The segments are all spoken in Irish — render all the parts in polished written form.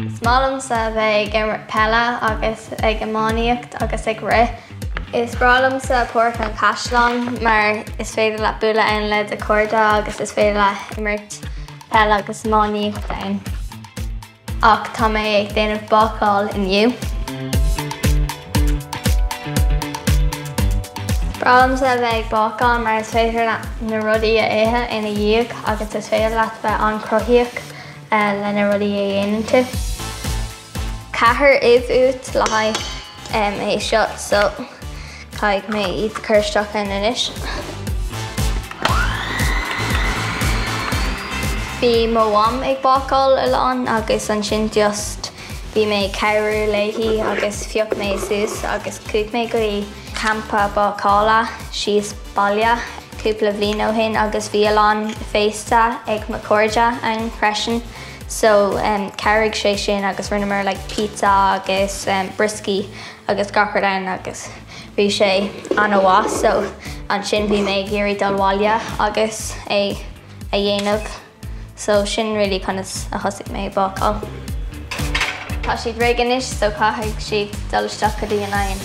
Is maith liomsa a bheith ag imirt peile agus ag iománaíocht agus ag rith. Is breá liomsa Páirc an Chaisleáin mar is féidir leat bualadh ann le do chairde agus is féidir leat imirt peile agus iománaíocht ann. Ach tá mé ag déanamh bácáil inniu. Is breá liomsa a bheith ag bácáil mar is féidir leat na rudaí a ithe ina dhiaidh agus is féidir leat bheith an-chruthaíoch le na rudaí a dhéanann tú. 4 ubh uait le haghaidh é seo so caithfidh mé iad a chur isteach ann anois. Bhí mo mham ag bácáil a lán agus ansin just bhí mé ag cabhrú léi agus phioc mé suas agus chuaigh mé go dtí campa bácála síos baile cúpla bhliain ó shin agus bhí a lán féasta ag mo chairde ann freisin so chabhraigh sé sin agus rinneamar like pizza agus brioscaí agus gach rud ann agus bhí sé an-mhaith so ansin bhí mé ag iarraidh dul abhaile agus é a dhéanamh so sin really conas a thosaigh mé ag bácáil. Tá siad réidh anois so caithfidh siad dul isteach go dtí an oigheann.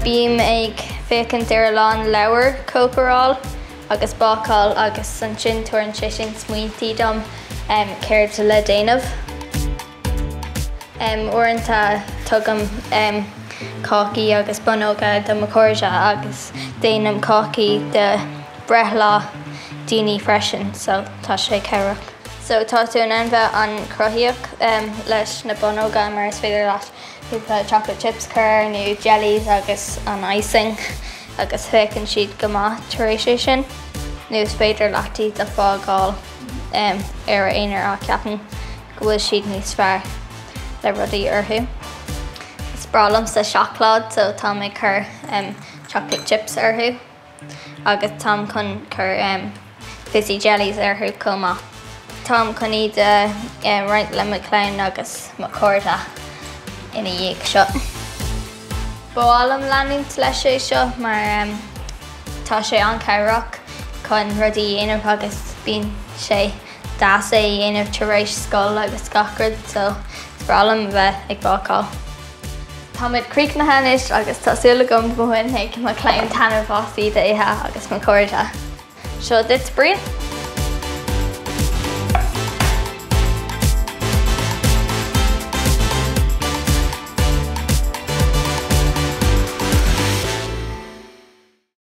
Bím ag féachaint ar a lán leabhar cócaráil agus bácáil agus ansin tabharann sé sin smaointí dom céard le déanamh. Uaireanta tugaim cácaí agus bonnóga do mo chairde agus déanaim cácaí do breithlá daoine freisin so tá sé cabhrach. So tá tú in ann bheith an-chruthaíoch leis na bonnóga mar is féidir leat cúpla chocolate chips cur air nó jellies agus an icing agus féachann siad go maith tar éis é sin nó is féidir leat iad a fágáil ar a aonar ach ceapaim go bhfuil siad níos fearr le rudaí orthu. Is breá liomsa seacláid so táim ag cur chocolate chips orthu agus táim chun cur fizzy jellies orthu chomh maith. Táim chun iad a roinnt le mo chlann agus mo chairde ina dhiaidh seo. Ba mhaith liom leanúint leis é seo mar tá sé an-chabhrach chun rudaí a dhéanamh agus bíonn sé deas é a dhéanamh tar éis scoil agus gach rud so is breá liom a bheith ag bácáil. Táimid críochnaithe anois agus tá súil agam go mbainfidh mo chlann taitneamh as iad a ithe agus mo chairde. Seo duit Brian.